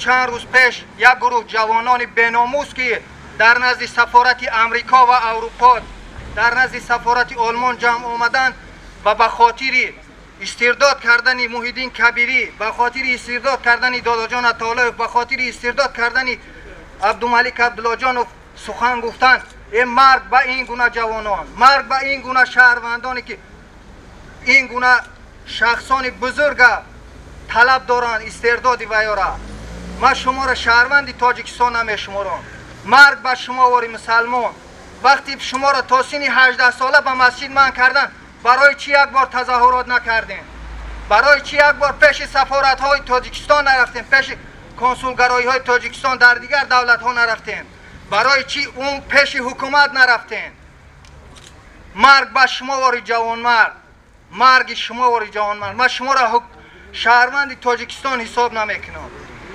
Чанд рӯз пеш як гурӯҳ ҷавонони беномус, ки дар назди сафорати Амрико ва Аврупо, дар назди сафорати Олмон ҷамъ омаданд ва ба хотири истирдод кардани Муҳиддин Кабирӣ, ба хотири истирдод кардани Додоҷон Атоуллоев, ба хотири истирдод кардани Абдумалик Абдуллоҷонов сухан гуфтанд. Э, марг ба ин гуна ҷавонон, марг ба ин гуна шаҳрвандоне, ки ин гуна шахсони бузурга талаб доранд истирдоди вайора. Ман шуморо шаҳрванди Тоҷикистон намешуморам. Марг ба шумо, вори мусалмон! Вақте шуморо то синни 18 сола ба масҷид манъ кардан, барои чӣ як бор тазоҳурот накардем? Барои чӣ як бор пеши сафоратҳои Тоҷикистон нарафтем, пеши консулгароиҳои Тоҷикистон дар дигар давлатҳо нарафтем? Барои чӣ он пеши ҳукумат нарафтем? Марг ба шумо, вори ҷавонмард, марги шумо, вори ҷавонмард! Ман шуморо шаҳрванди Тоҷикистон ҳисоб намекунам.